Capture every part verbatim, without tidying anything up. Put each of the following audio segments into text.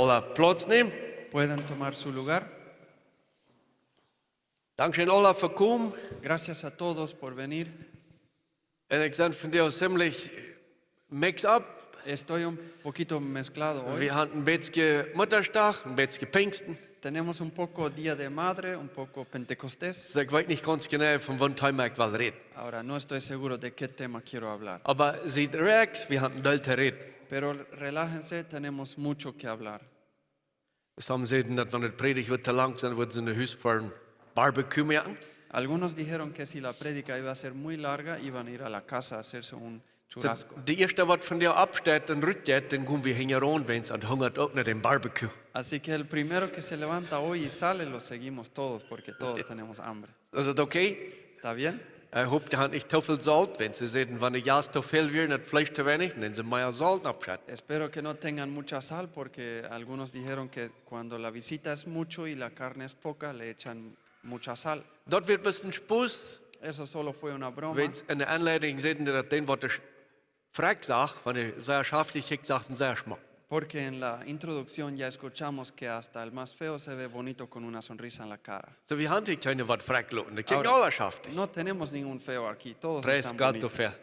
Aula Plauts nämen. Pueden tomar su lugar. Dankscheen aula fa komen. Gracias a todos por venir. Un ekj sie vondoag ziemlich mix up. Estoy un poquito mezclado hoy. Wie hauden een bät Muttasdach, een bät Pinjsten. Tenemos un poco Día de Madre, un poco Pentecostés. Soo ekj weet nich gaunz jeneiw von waut Thema ekj well räden. Ahora, no estoy seguro de qué tema quiero hablar. Oba siet relaxed, wie haben väl to räden. Pero relájense, tenemos mucho que hablar. Sommigen säden daut wan de Prädicht wudd to lang sennen, wudden see no Hus fa een Barbecue moaken. Algunos dijeron que si la prédica iba a ser muy larga, iban a ir a la casa a hacerse un churrasco. De ieeschte waut vondoag oppsteit un rutjeit, dän gonen wie hinjaraun, wiels et hungat uk no dän Barbecue. Así que el primero que se levanta hoy y sale, lo seguimos todos, porque todos tenemos hambre. Is daut okay? ¿Está bien? Ekj hop, dee haben nich too väl Solt, wiels see säden, wan de Jast too väl wieren, daut Fleesch too weinich, dan doonen see mea Solt oppschetten. Espero que no tengan mucha sal, porque algunos dijeron que cuando la visita es mucho y la carne es poca, le echan mucha sal. Daut wia bloos een Spos. Eso solo fue una broma. Wiels enne Enleidunk säden see daut dän waut de sch-, frakj sach, wan hee sea schaftig kjikjt, sach hee sea schmock. Porque en la introducción ya escuchamos que hasta el más feo se ve bonito con una sonrisa en la cara. Soo, wie haben hia kjeene waut frakj loten. Dee kjikjen aula schaftig. No tenemos ningún feo aquí, todos están bonitos. Pries Gott doafäa.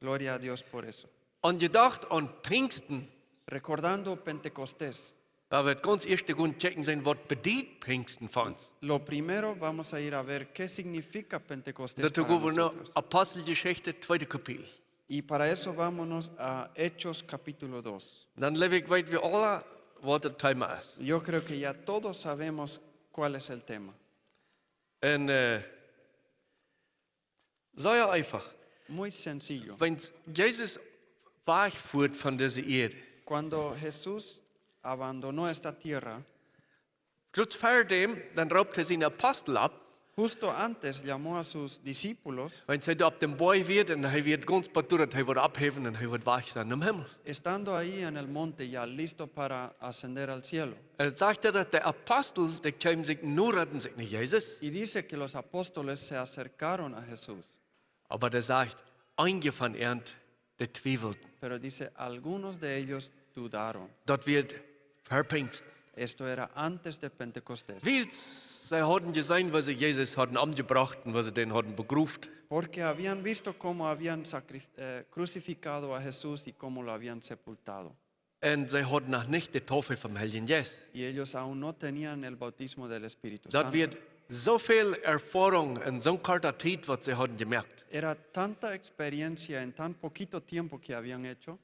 Gloria a Dios por eso. Un jedocht aun Pinjsten. Recordando Pentecostés. Daut wie gaunz ieescht gonen checken sennen waut bediet Pinjsten fa ons. Lo primero vamos a ir a ver qué significa Pentecostés para nosotros. Doatoo gonen wie no Aposteljeschicht, tweedet Kapitel. Y para eso vámonos a Hechos capítulo dos. Dan jleew ekj weet wie aula waut daut Thema es. Yo creo que ya todos sabemos cuál es el tema. Un, eh, sea eenfach. Muy sencillo. Wan Jesus wajchfoat von dise Ieed. Cuando Jesús abandonó esta tierra, kort ver däm, dan roopt hee siene Apostel opp. Justo antes llamó a sus discípulos. Wan hee doa opp dän Boajch wia un hee wia gaunz bediet daut hee wudd opphäwen un hee wudd wajch sennen nom Himmel. Estando ahí en el monte, ya listo para ascender al cielo. Un daut sajcht daut de Apostel, dee kjeemen sikj, nodaden sikj no Jesus. Y dice que los apóstoles se acercaron a Jesús. Oba daut sajcht, eenje von an, dee twiewelden. Pero dice, algunos de ellos dudaron. Daut wia ver Pinjsten. Esto era antes de Pentecostés. Wiels see hauden jeseenen woo see Jesus hauden omjebrocht un woo see dän hauden begroft. Porque habían visto cómo habían sacri-, eh, crucificado a Jesús y cómo lo habían sepultado. Un see hauden noch nich de Taufe vom Heiljen Jeist. Y ellos aún no tenían el bautismo del Espíritu Santo. Daut wia soo väl Erfoarunk en soon korte Tiet waut see hauden jemoakt. Era tanta experiencia en tan poquito tiempo que habían hecho.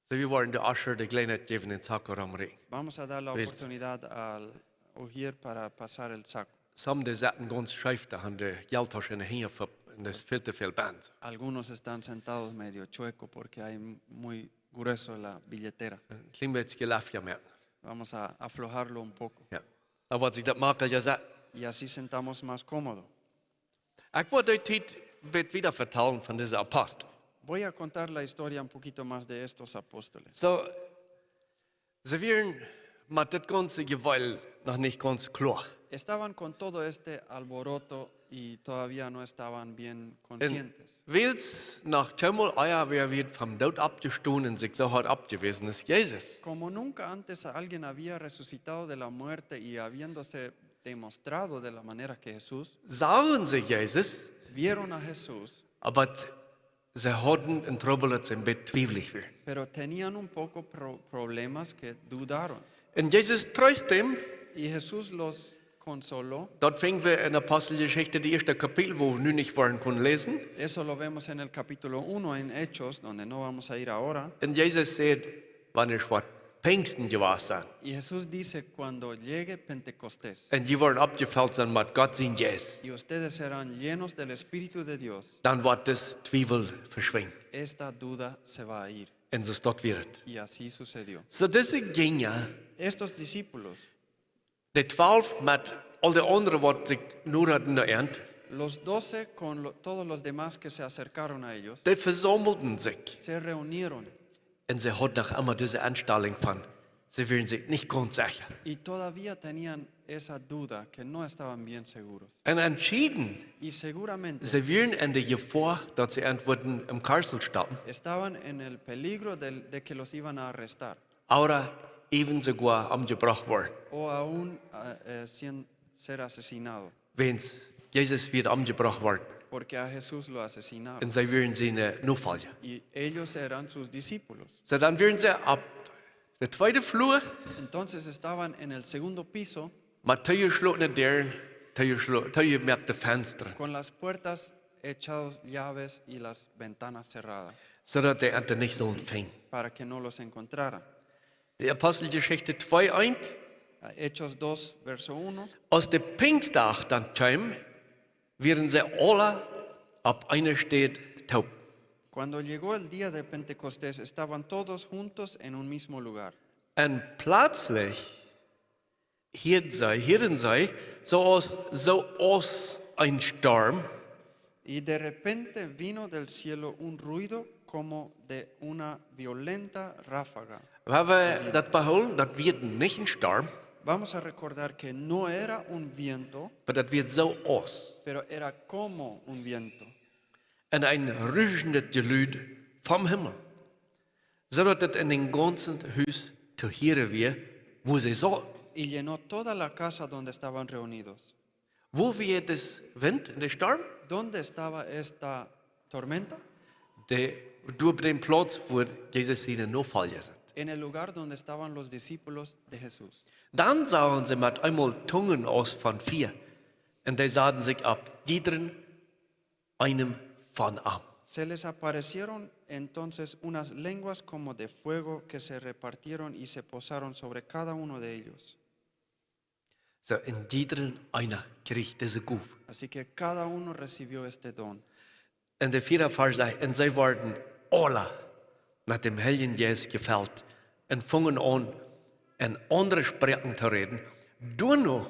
Soo, wie woaren de Usher de Gelegenheit jäwen dän Sack romrekjen. Vamos a dar la oportunidad al ujier para pasar el saco. Sommigen sitten gaunz scheef, dee haben de Jelttausch enne Henj, un daut es väl too väl Band. Algunos están sentados medio chueco porque hay muy grueso la billetera. Een kjlien bät jelaft, jo, mea. Vamos a aflojarlo un poco. Jo. Dan woat sikj daut maklicha setten. Y así sentamos más cómodo. Ekj well de Tiet een bät wieda vetalen von dise Apostel. Voy a contar la historia un poquito más de estos apóstoles. Soo, see wieren met dit gaunze Jeweel noch nich gaunz kloa. Estaban con todo este alboroto y todavía no estaban bien conscientes. Wiels noch kjeenmol ea wäa wia vom Doot oppjestonen un sikj soo haud oppjewäsen aus Jesus. Como nunca antes alguien había resucitado de la muerte y habiéndose demostrado de la manera que Jesús. Sagen see Jesus. Vieron a Jesús. Oba see hauden een Trubbel daut see een bät twiewlich wieren. Pero tenían un poco pro-, problemas que dudaron. Un Jesus treest an. Y Jesús los consoló. Daut finjen wie en Aposteljeschicht, daut ieeschte Kapitel, wua wie nu nich woaren kjennen läsen. Eso lo vemos en el capítulo uno en Hechos, donde no vamos a ir ahora. Un Jesus säd, wan et woat Pinjsten jewast sennen. Y Jesús dice, cuando llegue Pentecostés. Un jie woaren oppjefelt sennen met Gott sien Jeist. Y ustedes serán llenos del Espíritu de Dios. Dan woat dis Twiewel veschwinjen. Esta duda se va a ir. Un soo es daut wia et. Y así sucedió. Soo dise Jinja, estos discípulos, de twalf met aul de aundre waut sikj nodaden no an, los doce con lo-, todos los demás que se acercaron a ellos, dee vesaumelden sikj. Se reunieron. Un see hauden noch emma dise Enstalunk von, see wieren sikj nich gaunz secha. Y todavía tenían esa duda que no estaban bien seguros. Un entschieden, y seguramente, see wieren en de Jefoa daut see an wudden em Karstel stoppen. Estaban en el peligro del, de que los iban a arrestar. Ooda even sogar omjebrocht worden. O aún ah, eh, sien- ser asesinado, Wäajens Jesus wia omjebrocht worden. Porque a Jesús lo asesinaron. Un see wieren siene Nofolja. Y ellos eran sus discípulos. Soo, dan wieren see opp de tweede Flur. Entonces estaban en el segundo piso. Met toojeschlotene Däaren, toojeschlo-, toojemoakte Fenstren. Con las puertas echados llaves y las ventanas cerradas. Soo daut dee an nich sullen finjen. Para que no los encontraran. De Aposteljeschicht twee eent. Hechos dos, verso uno. Aus de Pinjsdach dan kjeem, wieren see aule opp eene Städ toop. Cuando llegó el día de Pentecostés, estaban todos juntos en un mismo lugar. Un plötzlich hieed see, hieeden see, soo aus, soo aus een Storm. Y de repente vino del cielo un ruido como de una violenta ráfaga. Wan wie daut behoolen, daut wia nich een Storm, Vamos a recordar que no era un viento, oba daut wia soo aus. Pero era como un viento. Un een ruschendet Jelud vom Himmel, soo daut et en dän gaunzen Hus to hieren wia, wua see sauten. Y llenó toda la casa donde estaban reunidos. Wua wia dis Wint un de Storm? ¿Dónde estaba esta tormenta? De, doa bie dän Plauz, wua Jesus siene Nofolja sent. En el lugar donde estaban los discípulos de Jesús. Dan sagen see met eemol Tungen aus von Fia, un dee saten sikj opp jiedren eenem von an. Se les aparecieron entonces unas lenguas como de fuego que se repartieron y se posaron sobre cada uno de ellos. Soo, un jiedren eena kjrieech dise Gow. Así que cada uno recibió este don. Un de vieede Varsch sajcht: "Un see worden aule met däm Heiljen Jeist jefelt un fungen aun, en aundre Sproaken to räden, doano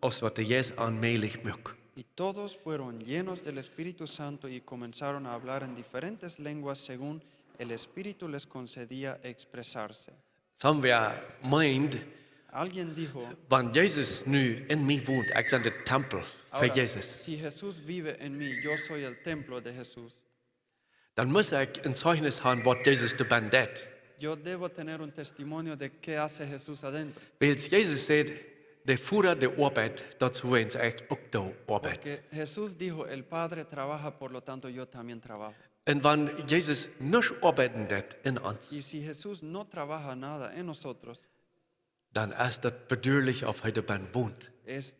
aus waut de Jeist an mäajlich muak." Y todos fueron llenos del Espíritu Santo y comenzaron a hablar en diferentes lenguas según el Espíritu les concedía expresarse. Somebody meant, Alguien dijo, wan Jesus nu en mie wont, ekj sie de Tempel fa "Ahora, Jesus, si Jesús vive en mí, yo soy el templo de Jesús, dan mott ekj een Zeichnis haben, waut Jesus doa bennen deit. Yo debo tener un testimonio de qué hace Jesús adentro." Wiels Jesus säd: "De Voda, dee oabeit, daut es wuarom ekj uk doa oabeid." Porque Jesús dijo, "El Padre trabaja, por lo tanto yo también trabajo." Un wan Jesus nuscht oabeiden deit en ons, Y si Jesús no trabaja nada en nosotros, dan es daut bedenkjlich, auf hee doa bennen wont. Es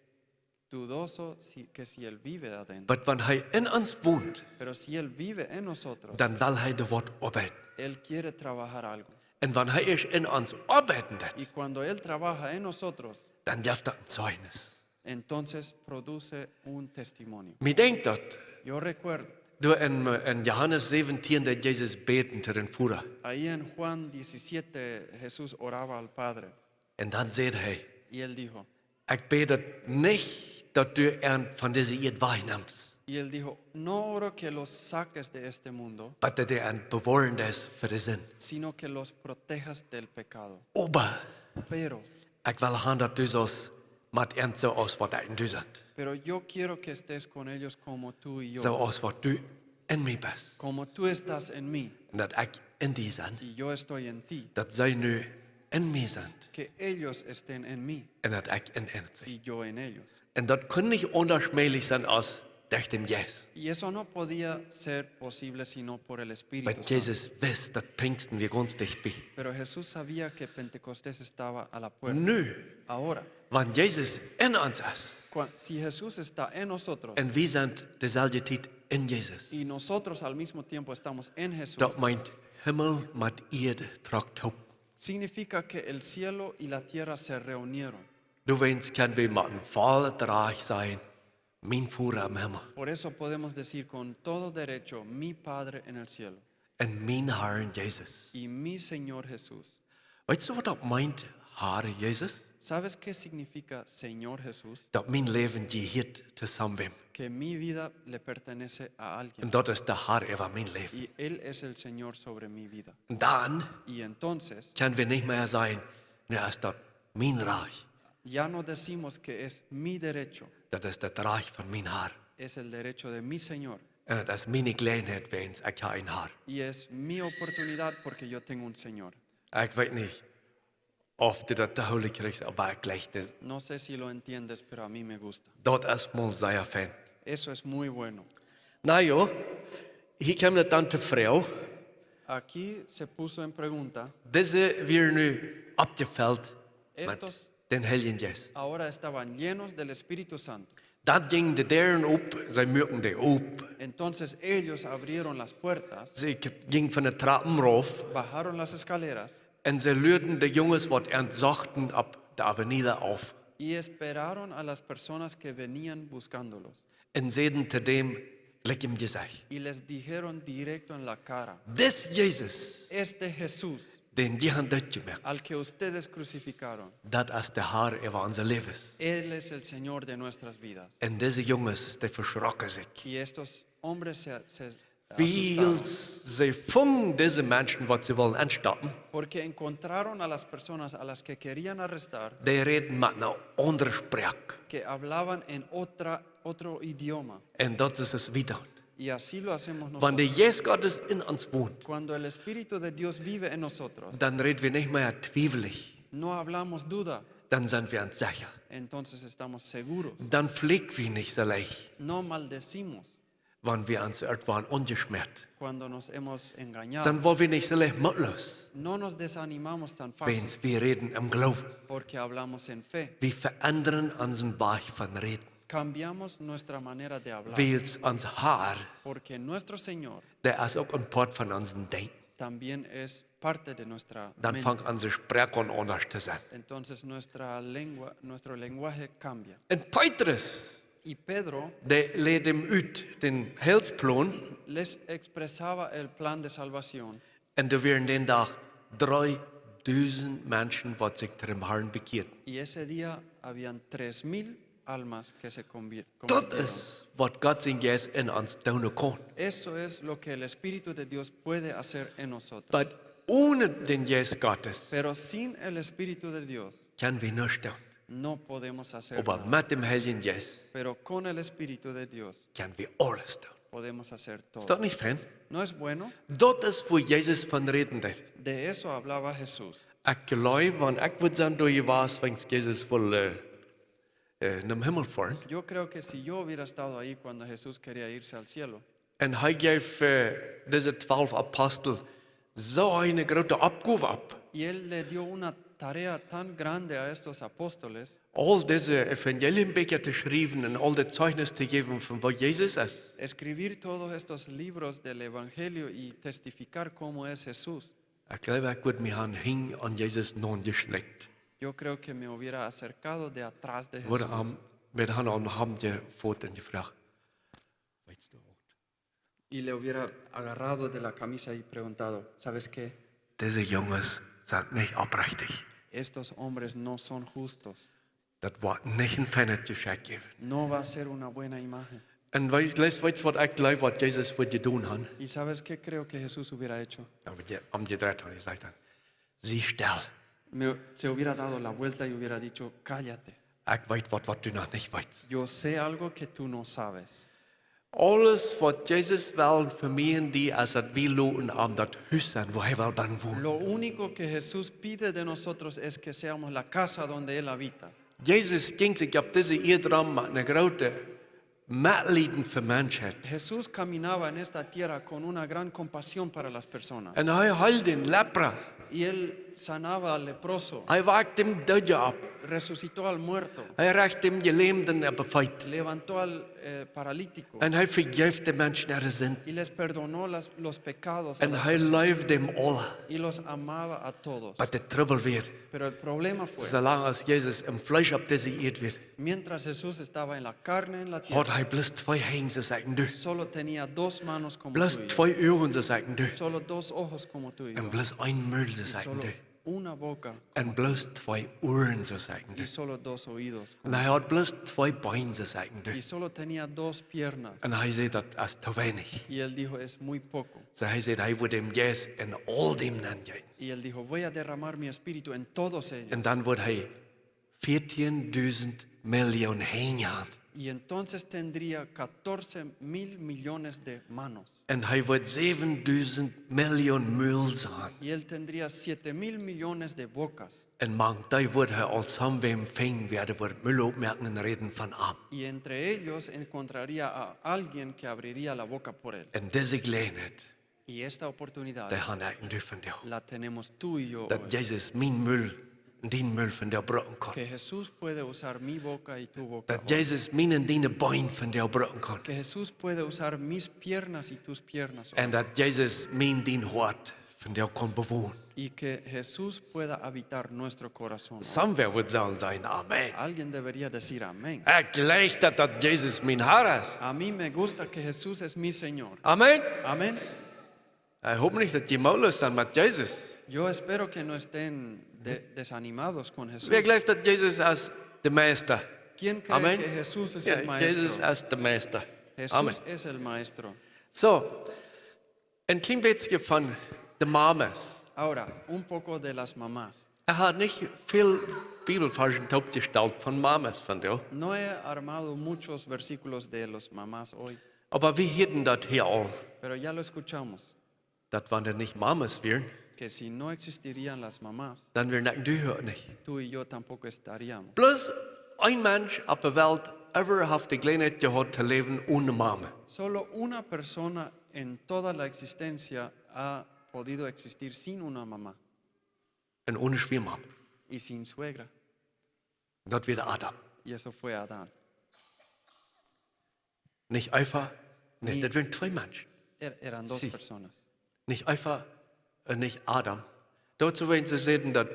dudoso si, que si Él vive adentro. Oba wan hee en ons wont, Pero si Él vive en nosotros, dan well hee doa waut oabeiden. Él quiere trabajar algo. Un wan hee es en ons oabeiden deit, Y cuando Él trabaja en nosotros, dan jeft daut een Zeichnis. Entonces produce un testimonio. Mie denkjt daut, Yo recuerdo, doa en, en Johanes säwentieen, daut Jesus bäden to dän Voda. Ahí en Juan diecisiete, Jesús oraba al Padre. Un dan säd hee: Y él dijo, "Ekj bäd daut nich, daut du an von dise Ieed wajchnemst, Y él dijo, "No oro que los saques de este mundo, oba daut du an bewoaren deist fa de Sind. sino que los protejas del pecado." Oba Pero, ekj well haben, daut du saust met an soo aus waut ekj en die sie. Pero yo quiero que estés con ellos como tú y yo. Soo aus waut du en mie best. Como tú estás en mí Un daut ekj en die sie. y yo estoy en ti. Daut see nu en mie sent. Que ellos estén en mí Un daut ekj en an sie. y yo en ellos. Un daut kunn nich aundasch mäajlich sennen aus derch dän Jeist. Y eso no podía ser posible sino por el Espíritu Oba Santo. Jesus wist, daut Pinjsten wia gaunz dicht bie. Pero Jesús sabía que Pentecostés estaba a la puerta. Nu, Ahora, wan Jesus en ons es, cua- si Jesús está en nosotros un wie sent deeselwje Tiet en Jesus, y nosotros al mismo tiempo estamos en Jesús, daut meent, Himmel met Ieed trock toop. Significa que el cielo y la tierra se reunieron. Doawäajen kjenn wie met een vollet Rajcht sajen: "Mien Voda em Himmel Por eso podemos decir con todo derecho, "Mi Padre en el cielo un mien Har Jesus." y mi Señor Jesús." Weetst du, waut daut meent, Har Jesus? ¿Sabes qué significa Señor Jesús? Daut mien Läwen jehieet to somebody. Que mi vida le pertenece a alguien. Un daut es de Har äwa mien Läwen. Y Él es el Señor sobre mi vida. Un dan Y entonces, kjenn wie nich mea sajen: "Nu es daut mien Rajcht." ya no decimos que es mi derecho, Daut es daut Rajcht von mien Har. es el derecho de mi Señor. Un daut es miene Jeläajenheit, wäajens ekj hab een Har. Y es mi oportunidad porque yo tengo un Señor. Ekj weet nich, Auf du daut to hoolen kjrichst, oba ekj jleich daut. No sé si lo entiendes, pero a mí me gusta. Daut es mol sea fein. Eso es muy bueno. Na jo, hia kjemt daut dan to Froag. Aquí se puso en pregunta, Dise wieren nu oppjefelt met Estos- dän Heiljen Jeist. Ahora estaban llenos del Espíritu Santo. Dan jinjen de Dären op, see muaken dee op. Entonces ellos abrieron las puertas, See jinjen von de Trappen rauf bajaron las escaleras un see luaden de Junges, waut an sochten, opp de Avenida auf. y esperaron a las personas que venían buscándolos. Un säden to däm jlikj em Jesecht: Y les dijeron directo en la cara, Dis Jesus, este Jesús dän jie han dootjemoakt, al que ustedes crucificaron, daut es de Herr äwa onse Läwes. Él es el Señor de nuestras vidas. Un dise Junges, dee veschrocken sikj. Y estos hombres se, se Wiels asustaron see fungen dise Menschen, waut see wullen enstoppen, porque encontraron a las personas a las que querían arrestar dee räden met eene aundre Sproak. que hablaban en otra, otro idioma. Un daut es ons wieda. Y así lo hacemos Wan de nosotros. Jeist Gottes en ons wont, Cuando el Espíritu de Dios vive en nosotros, dan räd wie nich mea twiewelig. no hablamos duda, Dan sent wie ons secha. entonces estamos seguros. Dan fluak wie nich soo leicht, No maldecimos wan wie ons irjentwua aunjeschmäat. cuando nos hemos engañado. Dan woa wie nich soo leicht mootloos, No nos desanimamos tan fácil wiels wie räden em Gloowen. porque hablamos en fe. Wie veendren onsen Wajch von räden. Cambiamos nuestra manera de hablar Wiels ons Herr, porque nuestro Señor dee es uk een Poat von onsen Denkjen. también es parte de nuestra Dan mente. fangt onse Sproak aun aundasch to sennen. Entonces nuestra lengua, nuestro lenguaje cambia. Un Petrus, Y Pedro dee läd am ut dän Heilsplon. les expresaba el plan de salvación. Un doa wieren dän Dach dreedusent Menschen, waut sikj to däm Herrn bekjieeden. Y ese día habían tres mil almas que se convi- Daut convirtieron. es, waut Gott sien Jeist en ons doonen kaun. Eso es lo que el Espíritu de Dios puede hacer en nosotros. Oba onen dän Jeist Gottes Pero sin el Espíritu de Dios kjenn wie nuscht doonen. no podemos hacer Oba nada. Met däm Heiljen Jeist Pero con el Espíritu de Dios kjenn wie aules doonen. podemos hacer Es daut todo. nich fein? ¿No es bueno? Daut es, wua Jesus von räden deed. De eso hablaba Jesús. Ekj jleew, wan ekj wudd sennen doa jewast, wan Jesus wull, äh, äh, nom Himmel foaren. Yo creo que si yo hubiera estado ahí cuando Jesús quería irse al cielo, Un hee jeef, äh, dise twalf Apostel soo eene groote Oppgow opp. y él le dio una tarea tan grande a estos apóstoles, Aul dise Evangelienbieekja to schriewen un aul daut Zeichnis to jäwen von woo Jesus es. escribir todos estos libros del Evangelio y testificar cómo es Jesús. Ekj jleew, ekj wudd mie han hinjen aun Jesus naunjeschlekjt. Yo creo que me hubiera acercado de atrás de Wudd Jesús am, met han aun am jefot un jefroacht: Weetst du waut? y le hubiera agarrado de la camisa y preguntado, ¿sabes qué? Dise Junges sent nich oprechtich. Estos hombres no son justos. Daut woat nich een feinet Jeschenk jäwen. No va a ser una buena imagen. Un weetst, weetst waut ekj jleew, waut Jesus wudd jedonen han? ¿Y sabes qué creo que Jesús hubiera hecho? Oba je, omjedreit un hee sajcht dan: Sie stell. Me- se hubiera dado la vuelta y hubiera dicho, cállate. Ekj weet waut, waut du noch nich weetst. Yo sé algo que tú no sabes. Aules waut Jesus well von mie un die, es daut wie loten am daut Hus sennen, wua hee well bennen wonen. Lo único que Jesús pide de nosotros es que seamos la casa donde Él habita. Jesus jinkj sikj opp dise Ieed rom met eene groote Metlieden fa Menschheit. Jesús caminaba en esta tierra con una gran compasión para las personas. Un hee heeld dän Lepra. Y él sanaba al leproso, Hee wajkt däm Dooden opp. resucitó al muerto, Hee recht däm Jelämden opp de Feet. levantó al eh, paralítico Un hee vejeef de Menschen äare Sind. y les perdonó las- los pecados a Un las hee personas leewd däm aula. y los amaba a todos. Oba de Trubbel wia, Pero el problema fue, soo lang aus Jesus em Fleesch opp dise Ieed wia, mientras Jesús estaba en la carne en la haud tierra, hee bloos twee Henj, soo aus ekj un du. solo tenía dos manos como Bloos tú y yo, twee Uagen, soo aus ekj un du. solo dos ojos como tú y yo, Un bloos een Mul, soo y aus ekj un solo du. Una boca Un bloos twee Uaren, soo aus ekj un du. Y solo dos oídos. Un hee haud bloos twee Been, soo aus ekj un du. Y solo tenía dos piernas. Un hee säd, daut es too weinich. Y él dijo, es muy poco. Soo hee säd, hee wudd däm Jeist en aul däm nenjeeten. Y él dijo, voy a derramar mi espíritu en todos ellos. Un dan wudd hee vieetieen dusent Millioon Henj han. Y entonces tendría catorce mil millones de manos. Un hee woat säwendusend Miljoon Mul sennen. Y él tendría siete mil millones de bocas. Un mank dee woat hee aul sommwäm finjen, wäa woat Mul opmoaken un räden von am. Y entre ellos encontraría a alguien que abriría la boca por él. Un dise Jeläajenheit, Y esta oportunidad dee hab ekj un du vondoag. La tenemos tú y yo Daut hoy. Jesus mien Mul un dien Mul vondoag brucken kaun. Que Jesús puede usar mi boca y tu boca Daut hoy. Jesus mien un dien Been vondoag brucken kaun. Que Jesús puede usar mis piernas y tus piernas hoy. Un daut Jesus mien un dien Hoat vondoag kaun bewonen. Y que Jesús pueda habitar nuestro corazón hoy. Somewhere woat sellen sennen, amen. Alguien debería decir amén. Ekj jleich daut, daut Jesus mien Herr es. A mí me gusta que Jesús es mi Señor. Amen. Amén. Ekj hop nich, daut jie moodloos sent met Jesus. Yo espero que no estén de- desanimados con Jesús. Wäa jleeft, daut Jesus es de Meista? ¿Quién cree Amén. Que Jesús es Jo, el maestro? Jesus es de Meista. Jesús Amen. Es el maestro. Soo, een kjlien bätje von de Mamas. Ahora, un poco de las mamás. Ekj hab nich väl Bibelvarsch toopjestalt von Mamas vondoag. No he armado muchos versículos de los mamás hoy, Oba wie hieeden daut hia aul, pero ya lo escuchamos, daut wan doa nich Mamas wieren, que si no existirían las mamás, dan wieren ekj un du hia nich. Tú y yo tampoco estaríamos. Bloos een Mensch opp de Welt ever haft de Jeläajenheit jehaut to läwen one Mama. Solo una persona en toda la existencia ha podido existir sin una mamá Un one Schwiegermama. Y sin suegra. Daut wia Adam. Y eso fue Adán. Nich Eva. Nä, Nä. Daut wieren twee Menschen. Er- eran dos Sí. Personas. Nich Eva un nich Adam. Doawäajen säden see daut,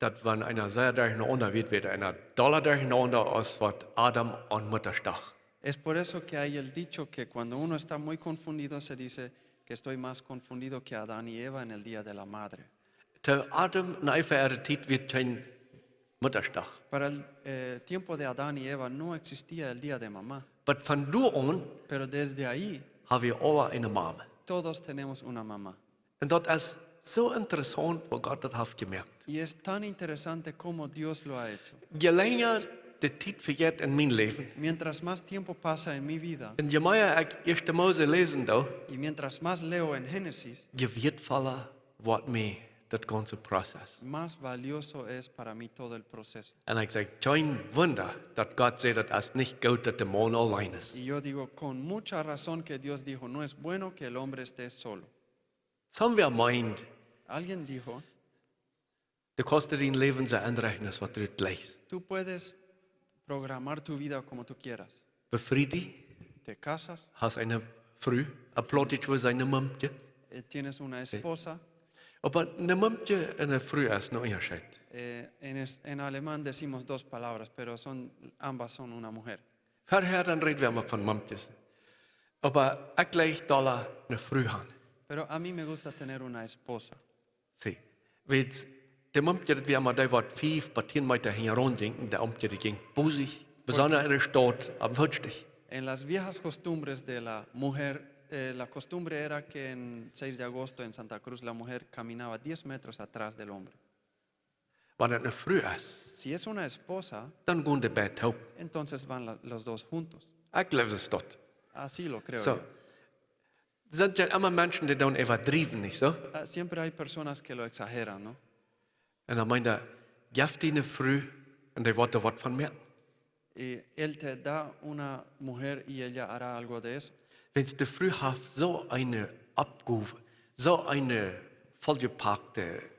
daut wan eena sea derchenaunda wia, wia eena dolla derchenaunda aus waut Adam aun Muttadach. Es por eso que hay el dicho que cuando uno está muy confundido se dice que estoy más confundido que Adán y Eva en el Día de la Madre. To Adam un Eva äare Tiet wia kjeen Muttadach. Para el eh, tiempo de Adán y Eva no existía el Día de Mamá, Oba von doa aun pero desde ahí hab wie aule eene Mama. Todos tenemos una mamá. Un daut es soo interessaunt, woo Gott daut haft jemoakt. Y es tan interesante cómo Dios lo ha hecho. Je lenja de Tiet vejeit en mien Läwen, Mientras más tiempo pasa en mi vida un je mea ekj Ieeschte Mose läsen doo, y mientras más leo en Génesis, je wieetvolla woat mie daut gaunze Prozess. Más valioso es para mí todo el proceso. Un ekj saj, kjeen Wunda, daut Gott sajcht, daut es nich goot, daut de Maun auleen es. Y yo digo con mucha razón que Dios dijo, no es bueno que el hombre esté solo. Somebody meent, Alguien dijo, du kaust dien Läwen soo enrechten aus waut du daut jlikjst. Tú puedes programar tu vida como tú quieras. Befriet die, Te casas, hast eene Fru, opp Plautdietsch woat sennen Mumkje. eh, tienes una esposa. Oba eene Mumkje un eene Fru es een Unjascheet. Eh, en, es- en alemán decimos dos palabras, pero son, ambas son una mujer. Verhäa dan räd wie emma von Mumkjes. Oba ekj jlikj dolla eene Fru han. Pero a mí me gusta tener una esposa. See, wiels de Mumkje, daut wia emma dee waut fief bat tieen Meta hinjaraun jinkj, un de Mumkje, dee jinkj bosich, besonda en de Staut, aum Hootstich. En las viejas costumbres de la mujer, eh, la costumbre era que en seis de agosto en Santa Cruz la mujer caminaba diez metros atrás del hombre. Wan daut eene Fru es, Si es una esposa, dan gonen dee beid toop. Entonces van la- los dos juntos. Ekj jleew daut. Así lo creo Soo. Yo. Doa sent jo emma Menschen, dee doonen äwadriewen, nich soo? Ah, siempre hay personas que lo exageran, ¿no? Un dan meent hee, jeff die eene Fru un dee woat doa waut von moaken. Y él te da una mujer y ella hará algo de eso. Wiels de Fru haft soo eene Oppgow, soo eene volljepakjte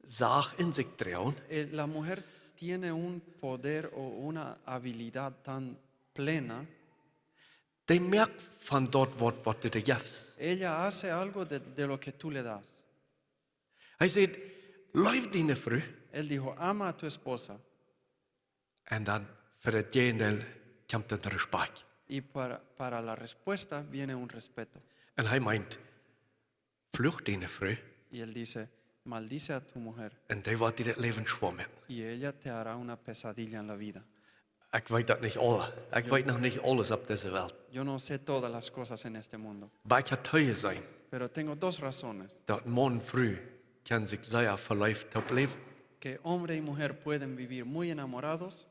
Sach en sikj droagen. Eh, la mujer tiene un poder o una habilidad tan plena. Dee moakt von daut waut, waut du jefst. Ella hace algo de, de lo que tú le das. Hee sajcht, leef diene Fru. Él dijo, ama a tu esposa. Un dan fa daut Jäajendeel kjemt dan Respakjt. Y para, para la respuesta viene un respeto. Un hee meent, fluch diene Fru. Y él dice, maldice a tu mujer. Un dee woat die daut Läwen schwoa moaken. Y ella te hará una pesadilla en la vida. Ekj weet daut nich aules. Ekj weet noch nich aules opp dise Welt. Yo no sé todas las cosas en este mundo, Oba ekj hab twee Uasoaken, pero tengo dos razones. daut Maun un Fru kjennen sikj sea veleeft opp läwen. Que hombre y mujer pueden vivir muy enamorados.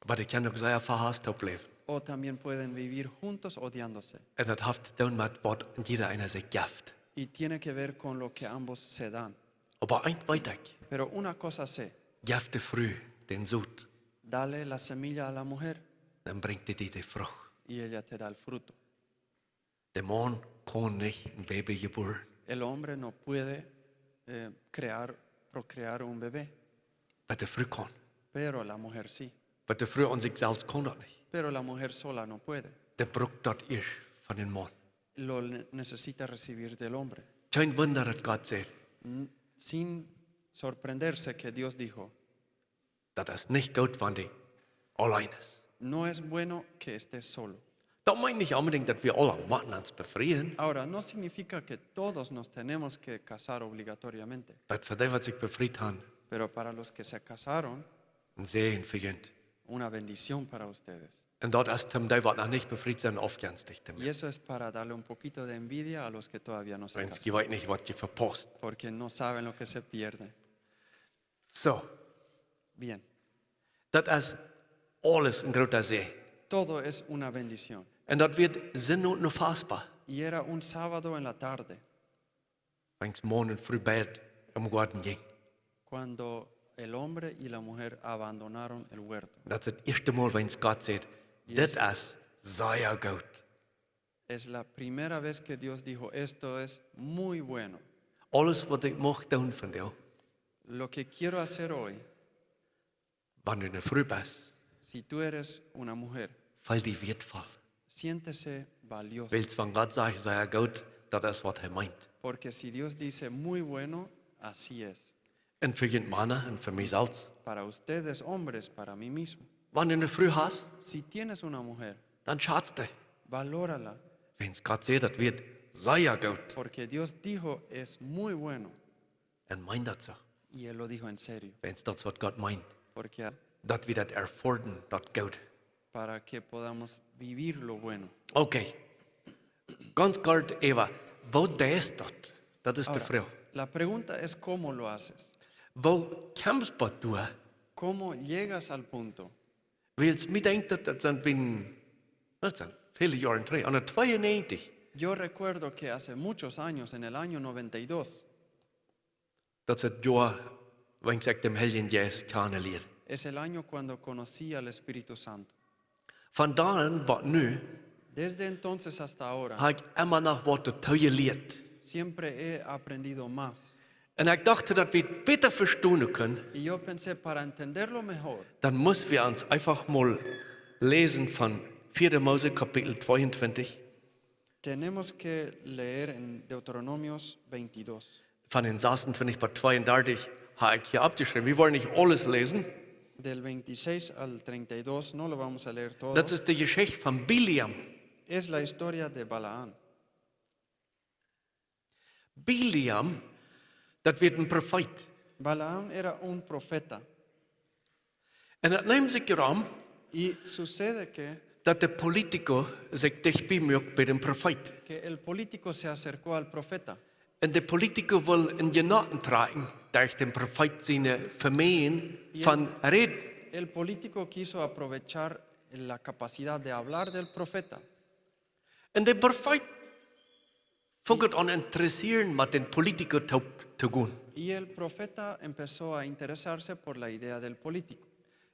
Oba dee kjennen uk sea vehasst toop läwen. O también pueden vivir juntos odiándose. Un daut haft to doonen met waut jieda eena sikj jeft. Y tiene que ver con lo que ambos se dan. Oba eent weet ekj, Pero una cosa sé, jeff de Fru dän Sot, dale la semilla a la mujer dan brinjt dee die de Frucht. Y ella te da el fruto. De Maun kaun nich een Baby jebuaren. El hombre no puede eh, crear, procrear un bebé, Oba de Fru kaun. Pero la mujer sí. Oba de Fru aun sikj selfst kaun daut nich. Pero la mujer sola no puede. Dee brukt daut ieescht von dän Maun. Lo ne- necesita recibir del hombre. Kjeen Wunda daut Gott sajcht, N- sin sorprenderse que Dios dijo, daut es nich goot wan dee auleen es. No es bueno que estés solo. Daut meent nich onbedinjt daut wie aula motten ons befrieen. Ahora, no significa que todos nos tenemos que casar obligatoriamente, Oba fa dee waut sikj befriet han, pero para los que se casaron, een Säajen fa junt. Una bendición para ustedes. Un daut es toom dee waut noch nich befriet sent aufjenstich to Y moaken. Eso es para darle un poquito de envidia a los que todavía no se Wiels casan, jie weeten nich waut jie vepaust. Porque no saben lo que se pierde. Soo, Bien, daut es aules een groota Säajen. Todo es una bendición. Un daut wia Sindach no Vesper. Y era un sábado en la tarde, Wiels Maun un Fru beid em Goaden jinjen. Cuando el hombre y la mujer abandonaron el huerto. Daut es daut ieeschte Mol, wiels Gott sajcht, dit es sea goot. Es la primera vez que Dios dijo, esto es muy bueno. Aules waut ekj mucht doonen vondoag, Lo que quiero hacer hoy, wan du eene Fru best, si tú eres una mujer, feel die wieetvoll. Siéntese valioso. Wiels wan Gott sajcht, sea goot, daut es waut hee meent. Porque si Dios dice muy bueno, así es. Un fa junt Mana un fa mie selfst. Para ustedes hombres, para mí mismo. Wan du eene Fru hast, Si tienes una mujer, dan schatz die. Valórala. Wiels Gott sajcht, daut wia sea goot. Porque Dios dijo es muy bueno. Un meent daut soo. Y él lo dijo en serio. Wiels daut es waut Gott meent. Porque Daut wie daut erfoaren, daut goot. Para que podamos vivir lo bueno. Okay. Gaunz kort, Eva, woo deist daut? Daut es de Ahora, Froag. La pregunta es cómo lo haces. Woo kjemst du doa? ¿Cómo llegas al punto? Wiels mie denkjt daut, daut sent binnen, daut sent väle Joaren trigj, aun de tweeunnegentig. Yo recuerdo que hace muchos años, en el año noventa y dos, Daut es daut Joa, wan ekj dän Heiljen Jeist kjanen lieed. Es el año cuando conocí al Espíritu Santo. Von doa aun bat nu Desde entonces hasta ahora, hab ekj emma noch waut doatoo jelieet. Siempre he aprendido más. Un ekj docht, daut wie daut bäta vestonen kjennen, Y yo pensé, para entenderlo mejor, dan motten wie ons eefach mol läsen von vieede Mose Kapitel tweeuntwintich. Tenemos que leer en Deuteronomios veintidós. Von dän sasuntwintich bat tweeundartich hab ekj hia oppjeschräwen. Wie woaren nich aules läsen. Del veintiséis al treinta y dos, no lo vamos a leer todo. Daut es de Jeschicht von Bileam. Es la historia de Balaam. Bileam, daut wia een Profeet. Balaam era un profeta. Un daut nemt sikj doaromm, Y sucede que, daut de Politiker sikj dicht bie muak bie dän Profeet. Que el político se acercó al profeta. Un de Politiker wull en Jenaten trakjen, derch dän Profeet siene Vemoagen von räden. El político quiso aprovechar la capacidad de hablar del profeta. Un de Profeet funk et aun interessieren, met dän Politiker toop to gonen. Y el profeta empezó a interesarse por la idea del político.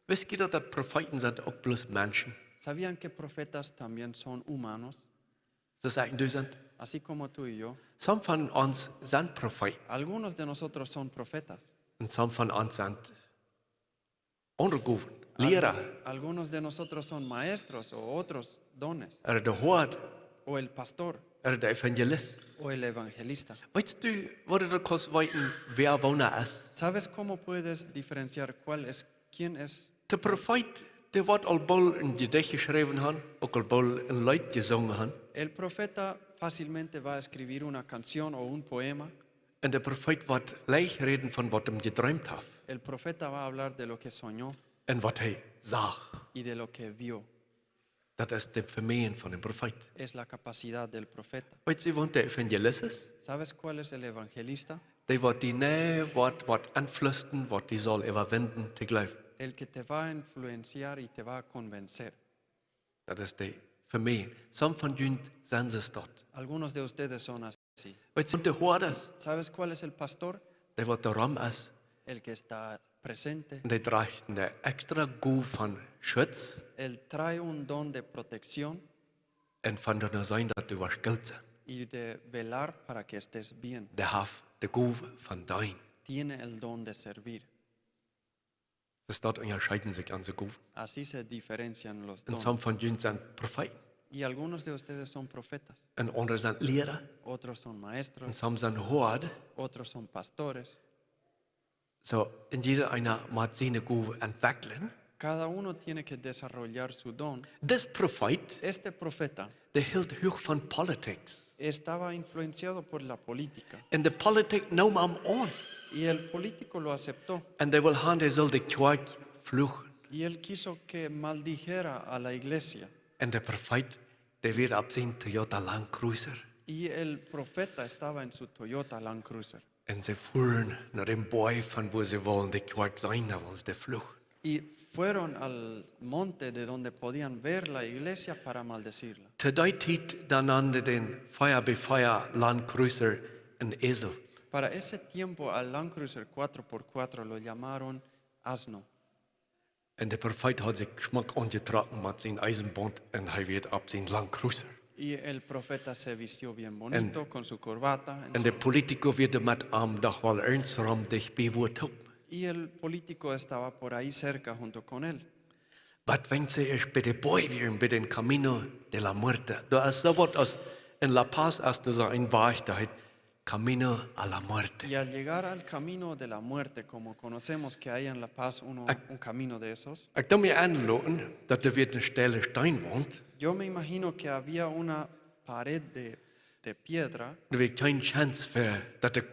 Wist jie daut, daut Profeeten sent uk bloos Menschen? ¿Sabían que profetas también son humanos? Soo aus du un ekj sent. Así como tú y yo. Sommje von ons sent Profeeten. Algunos de nosotros son profetas. Un sommje von ons sent Unjagowen, Liera, Algunos de nosotros son maestros o otros dones. ooda de Hoad, O el pastor. Ooda de Evangelist. O el evangelista. Weetst du, woo du kaust weeten, wäa woona es? ¿Sabes cómo puedes diferenciar cuál es quién es? De Profeet, dee woat aul boolt een Jedicht jeschräwen haben, uk aul boolt een Leet jesungen haben. El profeta fácilmente va a escribir una canción o un poema. Un de Profeet woat leicht räden von waut hee jedreemt haft. El profeta va a hablar de lo que soñó Un waut hee sach. Y de lo que vio. Daut es de Vemoagen von dän Profeet. Es la capacidad del profeta. Weetst du, wäa de Evangelist es? ¿Sabes cuál es el evangelista? Dee woat die nä waut, waut aunflüsten, waut die saul äwawinjen to jleewen. El que te va a influenciar y te va a convencer. Daut es de Famielje. Some von junt sent soo. Algunos de ustedes son así. Weetst, de Hoadas, ¿Sabes cuál es el pastor? dee waut doa rom es, El que está presente. un dee drajcht eene extra Gow von Schutz Él trae un don de protección un von doa seenen, daut du woascht goot sennen. Y de velar para que estés bien. Dee haft de Gow von deenen. Tiene el don de servir. Soo daut unjascheeden sikj onse Gowen. Así se diferencian los Un dones. Some von junt sent Profeeten. Y algunos de ustedes son profetas, Un aundre sent Liera. Otros son Un maestros, Some sent Hoads. Otros son pastores. Soo, un jieda eena mott siene Gow entwekjlen. Cada uno tiene que desarrollar su don. Dis Profeet, Este profeta dee hilt huach von politics. Estaba influenciado por la política. Un de Politik neem am aun. Y el político lo aceptó. Un dee wull han, dee sull de Kjoakj fluchen. Y él quiso que maldijera a la iglesia. Un de Profeet, dee wia opp sien Toyota Land Cruiser. Y el profeta estaba en su Toyota Land Cruiser. Un see fuaren no dän Boajch, von wua see wullen de Kjoakj seenen, dan wullen see fluchen. Y fueron al monte de donde podían ver la iglesia para maldecirla. To dee Tiet, dan nanden dee dän Fia bie Fia Land Cruiser een Esel. Para ese tiempo al Land Cruiser cuatro por cuatro lo llamaron asno. Un de Profeet haud sikj schmock aunjetrocken met sien Eisenbaunt un hee wia opp sien Land Cruiser. Y el profeta se vistió bien bonito con su corbata. En Un su- de Politiker wia met am doch wol irjentwua dicht bie, wua toop. Y el político estaba por ahí cerca junto con él. Waut, wan see ieescht bie dän Boajch wieren, bie dän Camino de la Muerte? Doa es soo waut aus en La Paz, aus doa soo een Wajch, dee heet Camino a la Muerte. Y al llegar al camino de la muerte, como conocemos que hay en La Paz uno, Ac- un camino de esos, Ekj doo mie enloten, daut doa wia eene stelle Steenwaunt. Yo me imagino que había una pared de, de piedra. Doa wia kjeene Chance fa daut de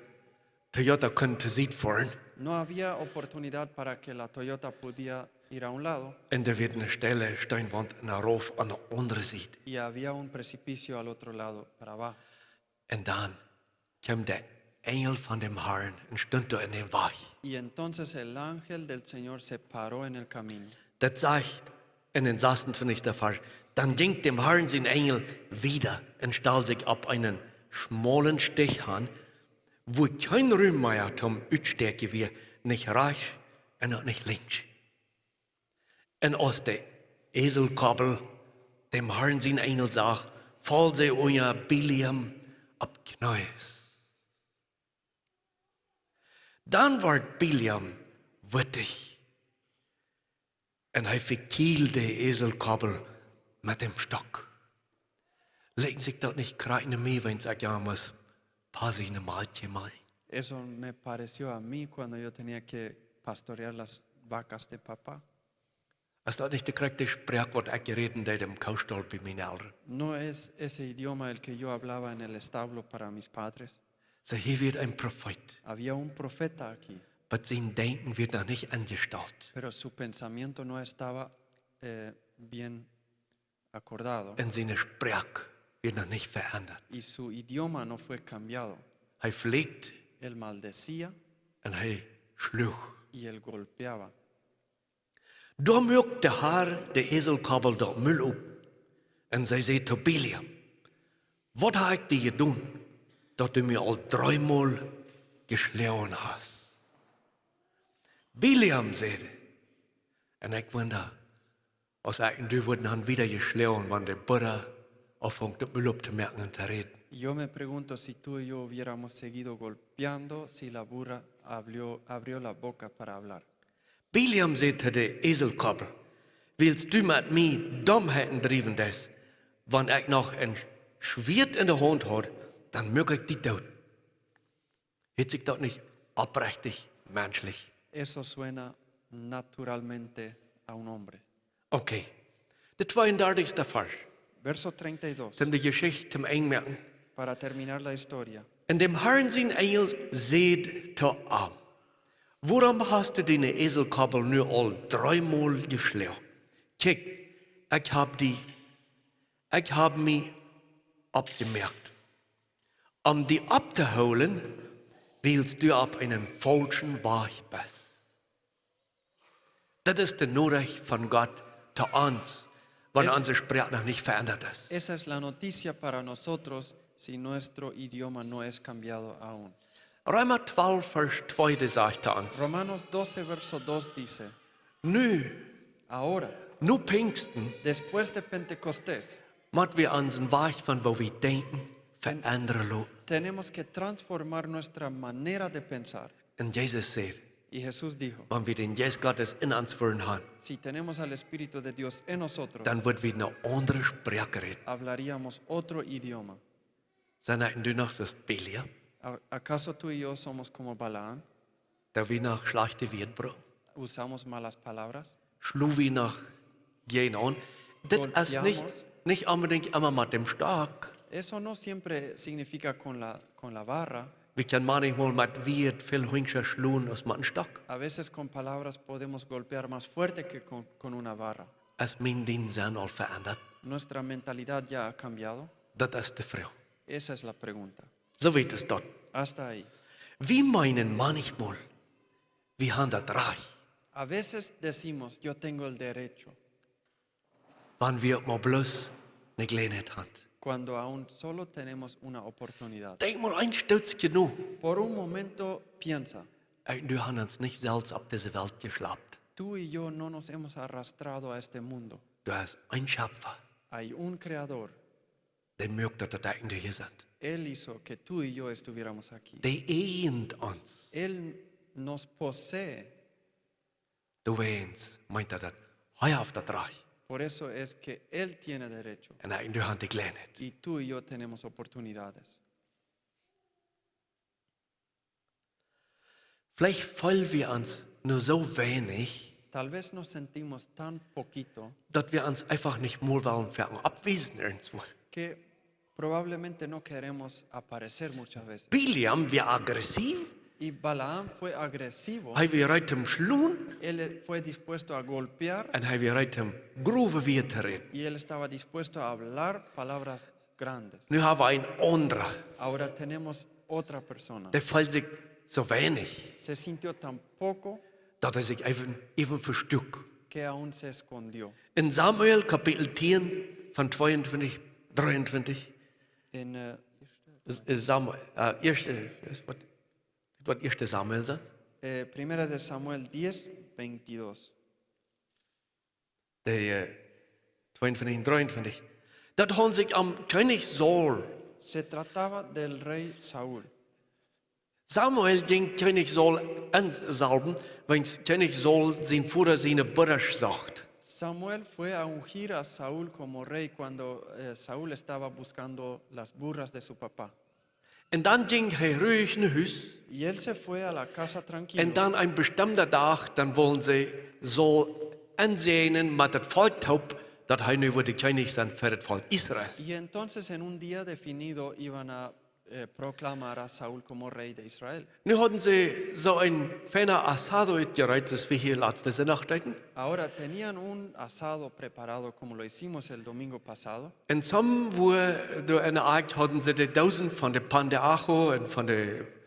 Toyota kunn to Sied foaren. No había oportunidad para que la Toyota pudiera ir a un lado. Un doa wia eene stelle Steenwaunt un doa rauf aun de aundre Sied. Y había un precipicio al otro lado, para abajo. Un dan kjeem de Enjel von däm Harn un stunt doa en dän Wajch. Y entonces el ángel del Señor se paró en el camino. Daut sajcht en dän sasuntwintichsten Varsch: Dan jinkj däm Harn sien Enjel wieda un stald sikj opp eenen schmaulen Stich aun, wua kjeen Rum mea toom Utstäakjen wia, nich rajchts un uk nich linkjs. Un aus de Eselkoppel däm Harn sien Enjel sach, foll see unja Bileam opp Kjnees. Dan wort Bileam wittich un hee vekjield de Eselkoppel met dän Stock. Likjt sikj daut nich krakjt no mie, wan ekj jemaunt passe ne Malkje mei? Eso me pareció a mí cuando yo tenía que pastorear las vacas de papá. Es daut nich de krakjte Sproak, waut ekj räden deed em Koostall bie miene Elren? ¿No es ese idioma el que yo hablaba en el establo para mis padres? Soo, hia wia een Profeet, Había un profeta aquí, oba sien Denkjen wia noch nich enjestalt. Pero su pensamiento no estaba eh, bien acordado Un siene Sproak wia noch nich veendat. Y su idioma no fue cambiado. Hee flieekjt Él maldecía un hee schluach. Y él golpeaba. Doa muak de Har de Eselkoppel daut Mul op un see säd to Bileam: Waut hab ekj die jedonen, daut du mie aul dreemol jeschloagen hast? Bileam säd: Un ekj wunda, aus ekj un du wudden han wieda jeschloagen, wan de Burra aunfunk daut Mul optomoaken un to räden. Yo me pregunto si tú y yo hubiéramos seguido golpeando si la burra abrió, abrió la boca para hablar. Bileam säd to de Eselkoppel: Wiels du met mie Domheiten driewen deist, wan ekj noch een Schwieet en de Haunt haud, dan muak ekj die doot. Hieet sikj daut nich oprechtich menschlich? Eso suena naturalmente a un hombre. Okay. De tweeundartichste Varsch. Verso treinta y dos. Toom de Jeschicht toom Enj moaken. Para terminar la historia. Un däm Harn sien Enjel säd to am: Wuarom hast du diene Eselkoppel nu aul dreemol jeschloagen? Kjikj, ekj hab die, ekj hab mie oppjemoakt, om die opptohoolen, wiels du opp eenen faulschen Wajch best. Daut es de Norecht von Gott to ons, wan Es- onse Sproak noch nich veendat es. Esa es la noticia para nosotros si nuestro idioma no es cambiado aún. Reema twalf, Varsch twee, dee sajcht to ons: Romanos doce, verso dos dice, Nu, ahora, nu Pinjsten, después de Pentecostés, mott wie onsen Wajch von woo wie denkjen veendren loten. Tenemos que transformar nuestra manera de pensar. Un Jesus säd: Y Jesús dijo, Wan wie dän Jeist Gottes en ons wudden haben, si tenemos al Espíritu de Dios en nosotros, dan wudden wie eene aundre Sproak räden. Hablaríamos otro idioma. Sent wie nu noch soo aus Bileam? ¿A- ¿Acaso tú y yo somos como Balaam? Daut wie noch schlajchte Wieed brucken? ¿Usamos malas palabras? Schlonen wie noch jäajen aun? Daut es nich, Golpeamos. Nich onbedinjt emma met däm Stock. Eso no siempre significa con la, con la vara. Wie kjennen maunchmol met Wieed väl hunjscha schlonen aus met eenen Stock. A veces con palabras podemos golpear más fuerte que con, con una vara. Es mien, dien Senn aul veendat? ¿Nuestra mentalidad ya ha cambiado? Daut es de Froag. Esa es la pregunta. Soo wiet es daut. Hasta ahí. Wie meenen maunchmol, wie haben daut Rajcht. A veces decimos, "Yo tengo el derecho", wan wie uk mau bloos eene Jeläajenheit haben. Cuando aún solo tenemos una oportunidad. Denkj mol een Stootje no. Por un momento piensa. Ey, du hast ons nich selfst opp dise Welt jeschlapt. Tú y yo no nos hemos arrastrado a este mundo. Du hast eenen Schepfa. Hay un creador. Dee muak daut, daut wie hia sent. Él hizo que tú y yo estuviéramos aquí. Dee ieejent ons. Él nos posee. Doawäajen meent daut, daut hee haft daut Rajcht. Por eso es que él tiene derecho. Un wan du hast de Jeläajenheit. Y tú y yo tenemos oportunidades. Veleicht feelen wie ons nu soo weinich, Tal vez nos sentimos tan poquito daut wie ons eefach nich mol wellen fa oppwiesen irjentwua. Que probablemente no queremos aparecer muchas veces. Bileam wia aggressiv. Y Balaam fue agresivo. Hee wia reed toom schlonen. Él fue dispuesto a golpear. Un hee wia reed toom grove Wieed to räden. Y él estaba dispuesto a hablar palabras grandes. Nu hab wie een aundra. Ahora tenemos otra persona. Dee feeld sikj soo weinich. Se sintió tan poco. Daut hee sikj iewen, iewen vestuak. Que aún se escondió. En Samuel Kapitel tieen von tweeuntwintich, dreeuntwintich. En, eh, es, es Samuel, eh, ieeschte, es waut, waut ieeschte Samuel sajcht? Eh, Primera de Samuel diez, veintidós. De, eh, tweeuntwintich un dreeuntwintich. Daut haud sikj om Kjennich Saul. Se trataba del rey Saúl. Samuel jinkj Kjennich Saul ensalwen, wiels Kjennich Saul sien Voda siene Burrasch socht. Samuel fue a ungir a Saúl como rey cuando, eh, Saúl estaba buscando las burras de su papá. Un dan jinkj hee ruich no Hus. Y él se fue a la casa tranquilo. Un dan een bestemda Dach, dan wullen see Saul ensäajnen met daut Volkj toop, daut hee nu wudd de Kjennich sennen fa daut Volkj Israel. Y entonces en un día definido iban a, eh, proclamar a Saúl como rey de Israel. Nu hauden see soo een feina asado utjereed, soo aus wie hia latste Sindach deeden. Ahora tenían un asado preparado como lo hicimos el domingo pasado. Un somewhere doa enne Akj hauden see de Doosen von de pan de ajo un von de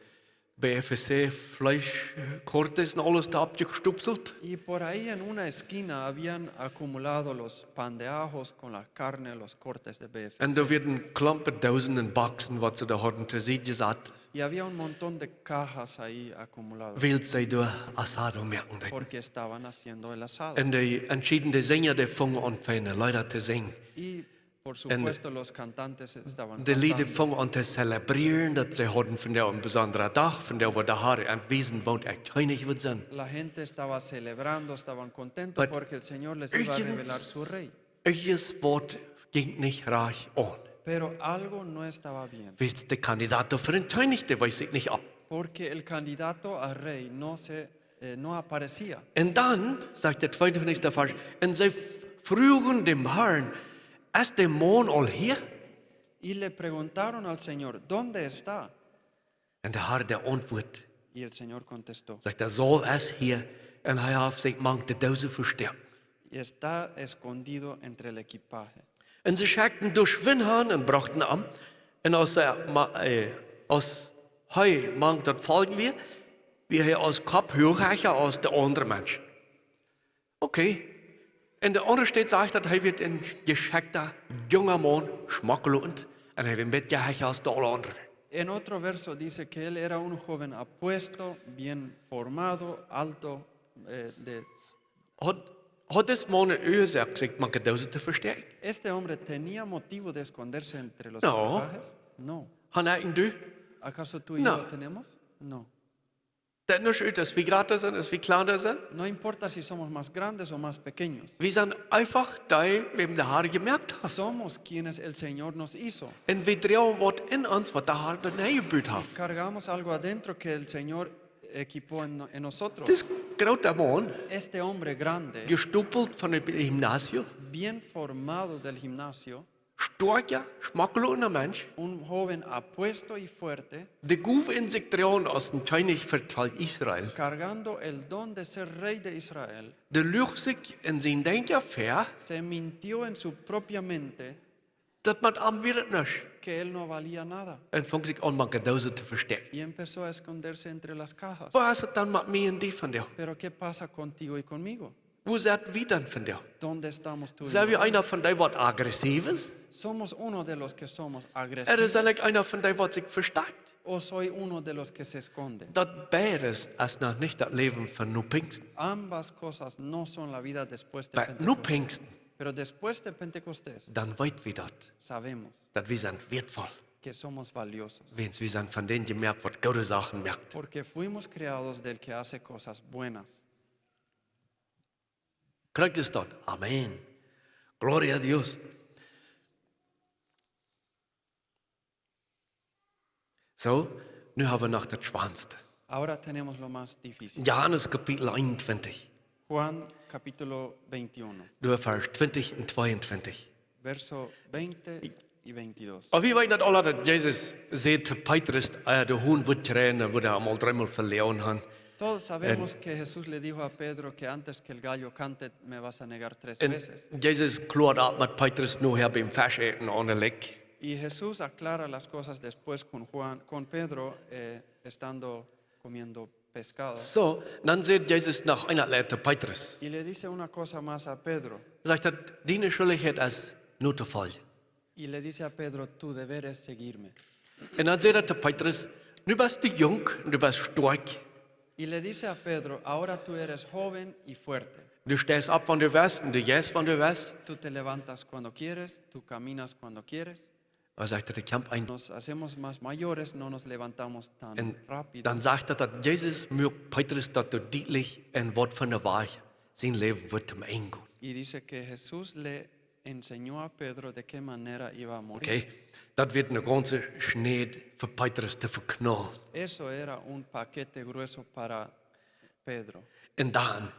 B F C Fleesch, eh, Kortes un aules doa oppjestopselt. Y por ahí en una esquina habían acumulado los pan de ajos con la carne, los cortes de B F C. Un doa wieren Klompen Doosen un Boksen, waut see doa hauden too Sied jesat. Y había un montón de cajas ahí acumuladas. Wiels see doa asado moaken deeden. Porque estaban haciendo el asado. Un de entschiedne Sinja, dee fungen aun feine Leeda to sinjen. Y, por supuesto, los cantantes estaban cantando. Un de Lied fungen aun to zelebrieren, daut see hauden vondoag een besondra Dach, vondoag woat de Har an wiesen, waut hee Kjennich woat sennen. La gente estaba celebrando, estaban contentos porque el Señor les iba a revelar su rey. Irjent, irjent waut jinkj nich rajcht aun. Pero algo no estaba bien. Wiels de Kandidat fa dän Kjennich, dee wees sikj nich opp. Porque el candidato a rey no se, eh, no aparecía. Un dan, sajcht de tweeuntwintichste Varsch, un see fruagen dän Harn: "Es de Maun aul hia?" Y le preguntaron al Señor: "¿Dónde está?" Un de Har, dee auntwuat, Y el Señor contestó: sajcht: "De Saul es hia, un hee haft sikj mank de Doosen vestoaken." Y está escondido entre el equipaje. Un see schekjten doa Schwind han un brochten am. Un aus hee ma-, äh, aus hee mank daut Volkj wia, wia hee aus Kopp huach aus de aundre Menschen. Okay? En de aundre Städ sajcht daut, hee wia een jeschekjta junga Maun, schmocklotend, un hee wia een bät hecha aus de aule aundre. En otro verso dice que él era un joven apuesto, bien formado, alto, eh, de Haud, haud dis Maun eene Uasoak, sikj mank de Doos to vestäakjen? Este hombre tenía motivo de esconderse entre los No. equipajes? No. Haud ekj un du? ¿Acaso tú y No. yo tenemos? No. Daut nuscht ut, aus wie jrata sent, aus wie kjlanda sent. No importa si somos más grandes o más pequeños. Wie sent eefach dee, wäm de Har jemoakt haft. Somos quienes el Señor nos hizo. Un wie droagen waut en ons, waut de Har doa nenjebut Y haft. cargamos algo adentro que el Señor equipó en, en nosotros. Dis groota Maun, Este hombre grande, jestopelt von daut Gymnasium, bien formado del gimnasio, stoakja, schmocklotenda Mensch, un joven apuesto y fuerte, de Gow en sikj droagen aus een Kjennich fa daut Volkj Israel, cargando el don de ser rey de Israel, dee luach sikj en sien Denkjen ver, se mintió en su propia mente daut met am wia et nuscht. que él no valía nada. Un funk sikj aun mank de Doos to vestäakjen. Y empezó a esconderse entre las cajas. Waut es et dan met mie un die vondoag? Pero ¿qué pasa contigo y conmigo? Woo sent wie dan vondoag? ¿Dónde estamos tú y Sent yo wie hoy? eena von dee waut agressiv es? ¿Somos uno de los que somos Ooda agresivos? sent wie eena von dee waut sikj vestakjt? ¿O soy uno de los que se esconde? Daut beides es noch nich daut Läwen von no Pinjsten. Ambas cosas no son la vida después de Bie no Pentecostés. Pinjsten, Pero después de Pentecostés, dan weet wie daut, sabemos daut wie sent wieetvoll. que somos valiosos. Wiels wie sent von dän jemoakt waut goode Sachen moakt. Porque fuimos creados del que hace cosas buenas. Krakjt es daut. Amen. Gloria a Dios. Soo, nu hab wie noch daut Schwoaste. Ahora tenemos lo más difícil. Johanes Kapitel eenuntwintich. Juan capítulo veintiuno, Doa Varsch twintich un tweeuntwintich. verso veinte y veintidós. Oba wie weeten daut aula, daut Jesus säd to Petrus, äh, de Hon wudd kjrieen, wudd hee am aul dreemol veleajent han. Todos sabemos que Jesús le dijo a Pedro que antes que el gallo cante me vas a negar tres veces. Un Jesus kload opp met Petrus nohäa biem Fesch äten aun de Lake. Y Jesús aclara las cosas después con Juan, con Pedro, eh, estando comiendo pescado. Soo, dan säd Jesus noch eent to Petrus. Y le dice una cosa más a Pedro. Sajcht daut, diene Schuldichkjeit es no to foljen. Y le dice a Pedro: "Tu deber es seguirme." Un dan säd hee to Petrus: "Nu best du junk un du best stoakj." Y le dice a Pedro: "Ahora tú eres joven y fuerte. Du steist opp wan du west un du jeist wan du west." Tú te levantas cuando quieres, tú caminas cuando quieres. Hee sajcht daut, ekj kjemp een. Nos hacemos más mayores, no nos levantamos tan rápido. Un dan sajcht daut, daut Jesus muak Petrus daut doa dietlich, en waut fa een Wajch sien Läwen wudd tom Enj gonen. Y dice que Jesús le enseñó a Pedro de qué manera iba a morir. Okay, daut wia een gaunza Schnäd fa Petrus to veknaulen. Eso era un paquete grueso para Pedro. Un dan,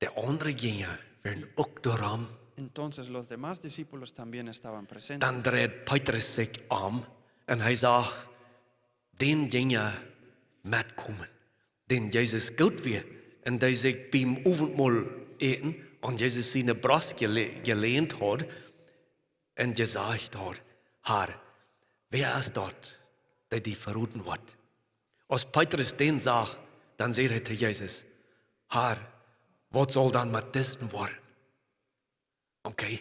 de aundre Jinja wieren uk doa rom. Entonces los demás discípulos también estaban presentes. Dan dreid Petrus sikj om un hee sach dän Jinja metkomen, dän Jesus goot wia, un dee sikj biem Owentmol äten aun Jesus siene Brost jele-, jelehnt haud un jesajcht haud: "Herr, wäa es daut, dee die veroden woat?" Aus Petrus dän sach, dan säd hee to Jesus: "Herr, waut saul dan met disen woaren?" Okay.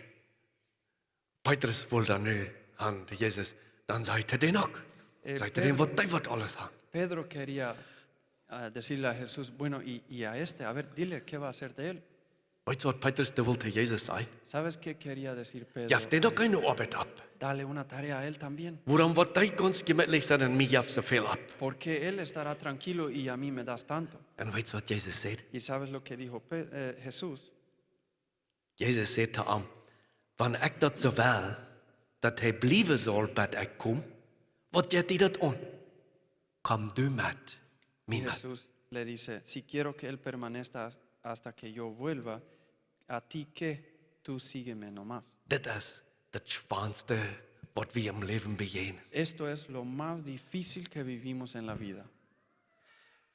Petrus wull dan nu han to Jesus, dan sajcht hee dän uk. Eh, sajcht hee dän, Pedro, waut dee woat aules han. Pedro quería, ah, decirle a Jesús: "Bueno, y, y a este, a ver, dile qué va a hacer de él." Weetst waut Petrus doa wull to Jesus sajen? ¿Sabes qué quería decir Pedro a Jesús? Jeff dän uk eene Oabeit opp. Dale una tarea a él también. Wuarom woat dee gaunz jemietlich sennen un mie jeft soo väl opp? ¿Por qué él estará tranquilo y a mí me das tanto? Un weetst waut Jesus säd? ¿Y sabes lo que dijo Pe-, eh, Jesús? Jesus säd to am: "Wan ekj daut soo well, daut hee bliewen saul bat ekj kom, waut jeit die daut aun? Komm du met mie met." Jesús le dice: "Si quiero que él permanezca has-, hasta que yo vuelva, ¿a ti qué? Tú sígueme nomás." Dit es daut Schwoaste waut wie em Läwen bejäajnen. Esto es lo más difícil que vivimos en la vida.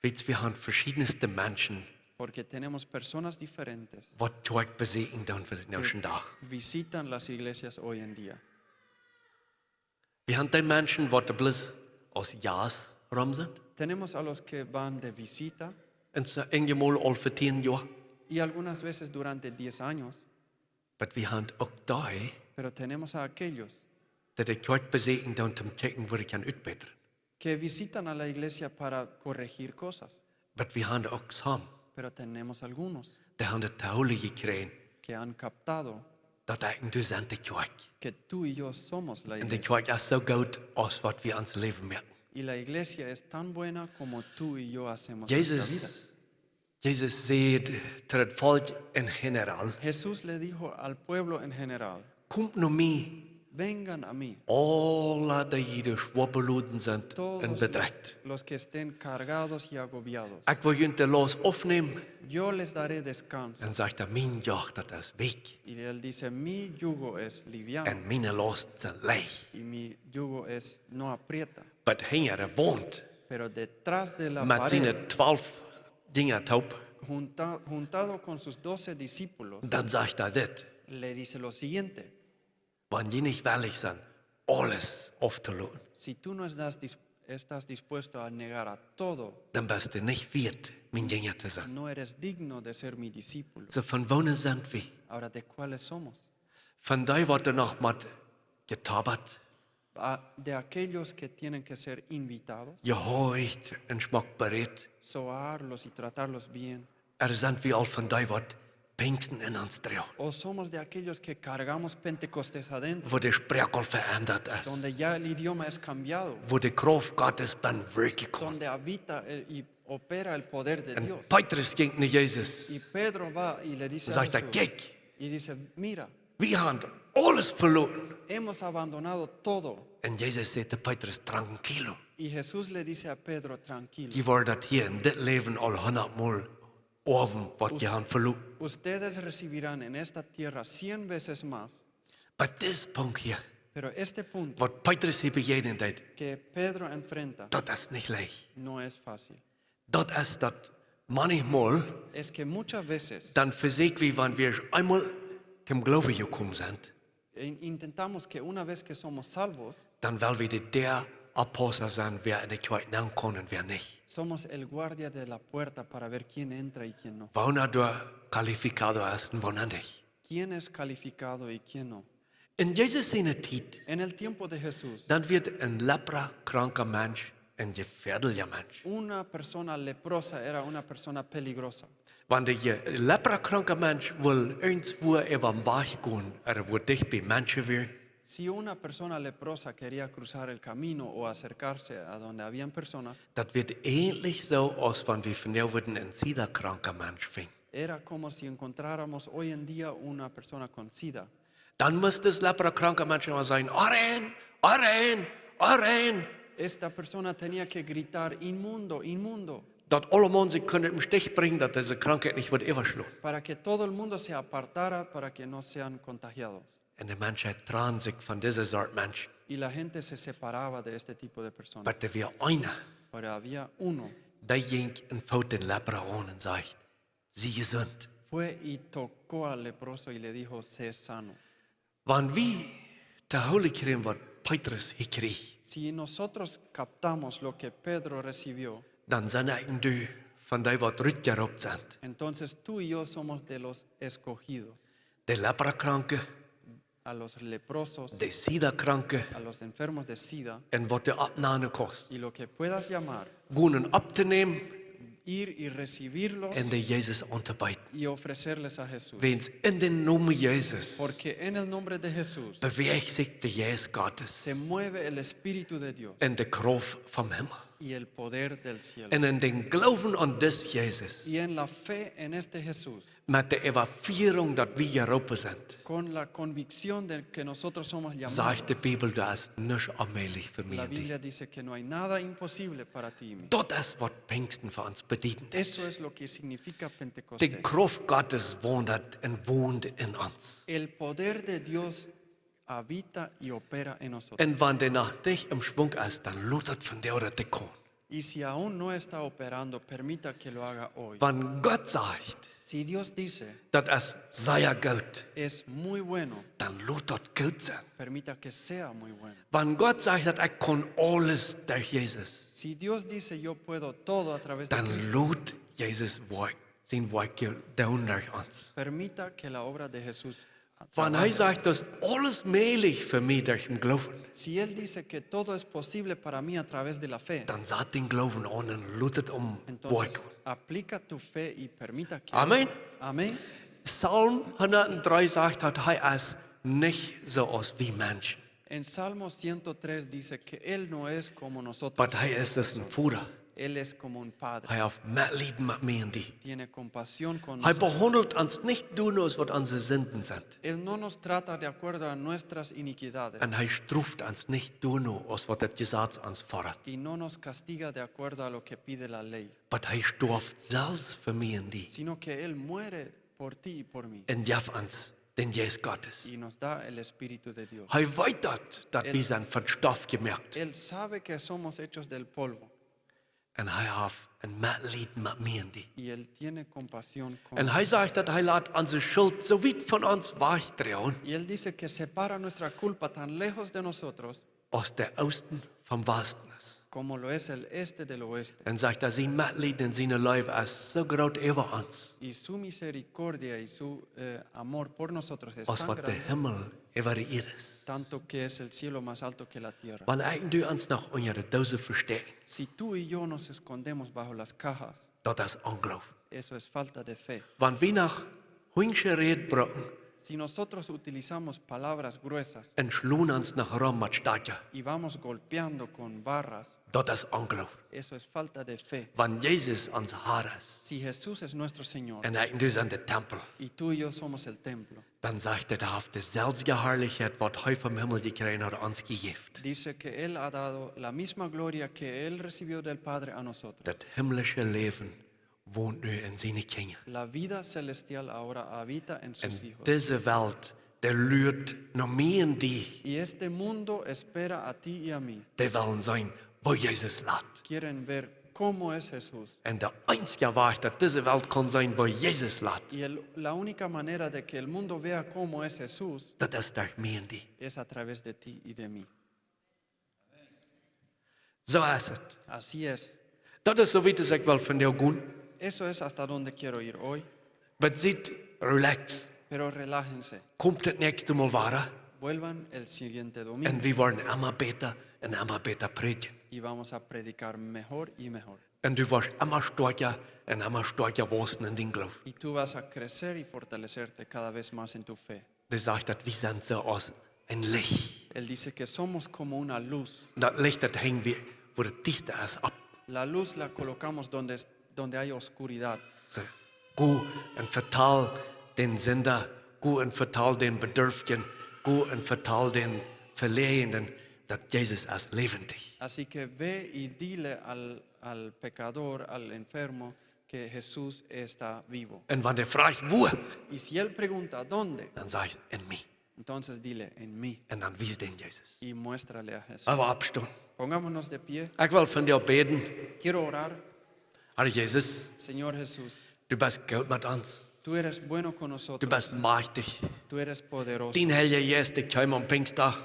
Wiels wie han veschiedne Menschen, Porque tenemos personas diferentes waut Kjoakj besieekjen doonen vondoag dän Dach. que visitan las iglesias hoy en día. Wie han dee Menschen waut doa bloos aus Jast rom sent. Tenemos a los que van de visita. Un soo eenjemol aul fa tieen Joa. Y algunas veces durante diez años. But wie haben auch die, Pero tenemos a aquellos die de Kjoakj besieekjen doonen, om to kjikjen, woo dee kaun utbätren. Que visitan a la iglesia para corregir cosas. But wie haben auch some, Pero tenemos algunos die haben daut to hoolen jekjräajen, que han captado daut ekj un du sent de Kjoakj. que tú y yo somos la Un de iglesia. Kjoakj es soo goot aus waut wie ons Läwen moaken. Y la iglesia es tan buena como tú y yo hacemos nuestra vida. Jesus, Jesus säd to daut Volkj en general: Jesús le dijo al pueblo en general: "Komt no mie, "Vengan a mí, aule dee jie schwoa beloden sent un todos bedrekjt. los, los que estén cargados y agobiados. Ekj woa junt de Laust aufnämen." Yo les daré descanso." Dan sajcht hee: "Mien Joch, daut es weekj. Y él dice: "Mi yugo es liviano Un miene Lausten sent leicht." y mi yugo es, no aprieta." But hinja de Waunt, Pero detrás de la met pared, siene twalf Jinja toop, junta- juntado con sus doce discípulos, dan sajcht hee dit: le dice lo siguiente: "Wan jie nich wellich sent, aules auftoloten, "Si tú no estás, dis- estás dispuesto a negar a todo, dan best du nich wieet, mien Jinja to sennen." no eres digno de ser mi discípulo." Soo, von woone sent wie? Ahora, ¿de cuáles somos? Von dee, waut doa noch met jetabat, A- ¿De aquellos que tienen que ser invitados, jehorcht un schmock bereet? soarlos y tratarlos bien? Ooda sent wie aul von dee, waut Pinjsten en ons droagen, ¿O somos de aquellos que cargamos Pentecostés adentro, woo de Sproak aul veendat es, donde ya el idioma es cambiado, woo de Krauft Gottes bennen werkjen kaun? donde habita el- y opera el poder de Un Dios? Petrus jinkj no Jesus, Y Pedro va y le dice a sajcht hee: Jesús "Kjikj, y dice: "Mira, wie haben aules veloaren." hemos abandonado todo." Un Jesus säd to Petrus: "Tranquilo. Y Jesús le dice a Pedro: "Tranquilo, Jie woaren daut hia en dit Läwen aul hundat Mol haben, waut jie haben veloaren." ustedes recibirán en esta tierra cien veces más." But this Punkt hia, Pero este punto waut Petrus hia bejäajnen deed, que Pedro enfrenta daut es nich leicht. No es fácil. Daut es daut, manchmol, Es que muchas veces dan vesieekj wie, wan wie eemol toom Gloowen jekomen sent, in- intentamos que una vez que somos salvos, dan well wie de Däaopphausa sennen, wäa en de Kjoakj nenn kaun un wäa nich. somos el guardia de la puerta para ver quién entra y quién no. Woona doa calificado es un woona nich. ¿Quién es calificado y quién no? En Jesus siene Tiet, En el tiempo de Jesús, dan wia een leprakranka Mensch een jefäadelja Mensch. una persona leprosa era una persona peligrosa. Wan de je- leprakranka Mensch wull irjentwua äwa dän Wajch gonen, ooda wua dicht bie Menschen wieren, Si una persona leprosa quería cruzar el camino o acercarse a donde habían personas, daut wia eejentlich soo, aus wan wie vondoag wudden een Sida-kranka Mensch finjen. era como si encontráramos hoy en día una persona con sida. Dan must dis leprakranka Mensch emma sajen: "Arein, arein, arein." Esta persona tenía que gritar: "Inmundo, inmundo", Daut aulemaun sikj kunnen em Stich brinjen, daut dise Krankheit nich wudd äwaschlonen. para que todo el mundo se apartara, para que no sean contagiados. Un de Menschheit trand sikj von dise Sort Menschen. Y la gente se separaba de este tipo de personas. Oba doa wia eena, Pero había uno dee jinkj un foot dän Lepra aun un sajcht: "Sie jesunt." fue y tocó al leproso y le dijo: "Sé sano". Wan wie to hoolen kjrieen, waut Petrus hia kjrieech, Si nosotros captamos lo que Pedro recibió, dan sent ekj un du von dee, waut rutjeroopt sent. entonces tú y yo somos de los escogidos. De Leprakranke, A los leprosos, de Sida-Kranke, a los enfermos de sida, un waut du oppnanen kaust, y lo que puedas llamar, gonen opptonämen ir y recibirlos un de Jesus auntobeeden. Y ofrecerles a Jesús. Wiels en dän Nomen Jesus Porque en el nombre de Jesús bewäacht sikj de Jeist Gottes se mueve el Espíritu de Dios un de Krauft vom Himmel. y el poder del cielo. Un en dän Gloowen aun dis Jesus, Y en la fe en este Jesús, met de Äwafieerunk, daut wie jeroopen sent, con la convicción de que nosotros somos sajcht de llamados, Bibel, doa es nuscht onmäajlich fa mie la un die. Biblia dice que no hay nada imposible para ti y mí. Daut es, waut Pinjsten fa ons bedieden deed. Eso es lo que significa De Pentecostés. Krauft Gottes wondat un wont en ons. El poder de Dios habita y opera en nosotros. Un wan dee noch nich em Schwunk es, dan lot daut vondoag daut dee kaun. Y si aún no está operando, permita que lo haga hoy. Wan Gott sajcht, Si Dios dice, daut es sea goot, "Es muy bueno", dan lot daut goot sennen. permita que sea muy bueno. Wan Gott sajcht, daut ekj kaun aules derch Jesus, Si Dios dice, "Yo puedo todo a través de dan Cristo", lot Jesus woakjen. sien Woakj doonen derch ons. Permita que la obra de Jesús Wan hee trabaje. Sajcht, daut es aules mäajlich fa mie derch dän Gloowen, Si Él dice que todo es posible para mí a través de la fe, dan sat dän Gloowen aun un lot et om entonces woakjen. Aplica tu fe y permita que... Amen. Amén. Psalm hundat dree sajcht, daut hee es nich soo aus wie Menschen. En Salmo ciento tres dice que Él no es como nosotros. But hee es een Voda. Él es como un padre. Hee haft Metleiden met mie un die. Tiene compasión con Hee nosotros. Behaundelt ons nich doano aus waut onse Sinden sent. Él no nos trata de acuerdo a nuestras iniquidades, Un hee stroft ons nich doano aus waut daut Jesaz ons foddat. Y no nos castiga de acuerdo a lo que pide la ley, But hee storf selfst fa mie un die. Sino que Él muere por ti y por mí. Un jeef ons dän Jeist Gottes. Y nos da el Espíritu de Dios. Hee weet daut, daut El- wie sent von Stoff jemoakt. Él sabe que somos hechos del polvo Un hee haft een Metleiden met mie un die. Y Él tiene compasión con Un hee sajcht, daut hee lat onse Schult soo wiet von ons wajchdroagen Y Él dice que separa nuestra culpa tan lejos de nosotros aus de Oosten vom Westen es. Como lo es el este del oeste. Un sajcht, daut sien Metleiden un siene Leew es soo groot äwa ons Y su misericordia y su eh, amor por nosotros es aus tan waut de grande Himmel äwa de Ieed es. Tanto que es el cielo más alto que la tierra. Wan ekj un du ons noch unja de Doosen vestäakjen, Si tú y yo nos escondemos bajo las cajas, daut es Ongloowen. Eso es falta de fe. Wan wie noch hunjsche Räd brucken Si nosotros utilizamos palabras gruesas un schlonen ons noch rom met Stakja, y vamos golpeando con barras, daut es Ongloowen. Eso es falta de fe. Wan Jesus ons Herr es Si Jesús es nuestro Señor un ekj un du sent de Tempel, y tú y yo somos el templo, dan sajcht hee, hee haft de selwje Harlichkjeit waut hee vom Himmel jekjräajen haft, ons jejäft. Dice que Él ha dado la misma gloria que Él recibió del Padre a nosotros. Daut himmlische Läwen wont nu en siene Kjinja. La vida celestial ahora habita en sus Un hijos. Dise Welt, dee luat no mie un die. Y este mundo espera a ti y a mí. Dee wellen seenen woo Jesus lat. Quieren ver cómo es Jesús. Un de eensje Wajch daut dise Welt kaun seenen woo Jesus lat, Y el- la única manera de que el mundo vea cómo es Jesús daut es derch mie un die. Es a través de ti y de mí. Soo es et. Así es. Daut es soo wiet aus ekj well von die gonen. Eso es hasta donde quiero ir hoy. Oba siet relaxed. Pero relájense. Komt daut näakjste Mol wada. Vuelvan el siguiente domingo Un wie woaren emma bäta un emma bäta prädjen. y vamos a predicar mejor y mejor. Un du woascht emma stoakja un emma stoakja wausen en dien Gloowen. Y tú vas a crecer y fortalecerte cada vez más en tu fe. Dee sajcht, daut wie sent soo aus een Licht. Él dice que somos como una luz. Daut Licht, daut henj wie, wua daut diesta es, opp. La luz la colocamos donde, es- donde hay oscuridad. Soo, go un vetal dän Sinda, go un vetal dän Bedurften, go un vetal dän Veläajenden, daut Jesus es läwendich. Así que ve y dile al, al pecador, al enfermo, que Jesús está vivo. Un wan dee froagt, wua, Y si él pregunta, ¿dónde? dan saj: En mie. Entonces dile, en mí. Un dan wies dän Jesus. Y muéstrale a Jesús. Lot ons oppstonen. Pongámonos de pie. Ekj well von die bäden. Quiero orar. Herr Jesus, Señor Jesús, du best goot met ons. tú eres bueno con Du nosotros. Best majchtich. Tú eres poderoso. Dien Heilja Jeist, dee kjeem aum Pinjstdach.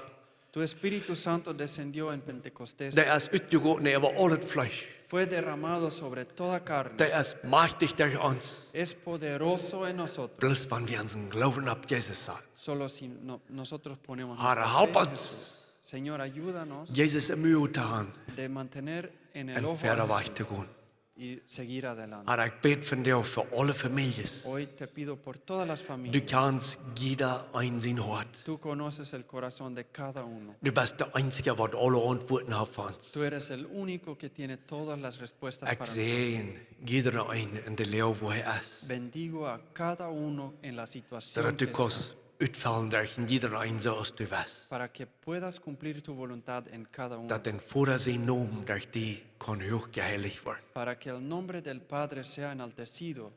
Tu Espíritu Santo descendió en Pentecostés. Dee es utjegoten äwa aul daut Fleesch. Fue derramado sobre toda carne. Dee es majchtich derch ons. Es poderoso en nosotros. Bloos wan wie onsen Gloowen opp Jesus saten. Solo si no- nosotros ponemos Herr, nuestra fe help en ons. Jesús. Señor, ayúdanos Jesus em Uag to haben de mantener en el un ojo fairen a Wajch to Jesús gonen. Y seguir adelante. Herr, ekj bäd von die fa aule Famieljes. Hoy te pido por todas las Du familias. Kjanst jieda een sien Hoat. Tú conoces el corazón de cada uno. Du best de eensja, waut aule Auntwuaten haft fa ons. Tú eres el único que tiene todas las respuestas Ekj para nosotros. Säajen jieda een en de Loag, wua hee es. Bendigo a cada uno en la situación Soodaut du que kaust está, utfellen derch jieda een soo aus du west. Para que puedas cumplir tu voluntad en cada uno. Daut dän Voda sien Nomen derch die kaun huach jeheilicht woaren. Para que el nombre del Padre sea enaltecido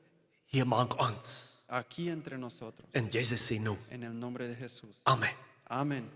Hia mank ons. Aquí entre nosotros. En Jesus sien Nomen. En el nombre de Jesús. Amen. Amén.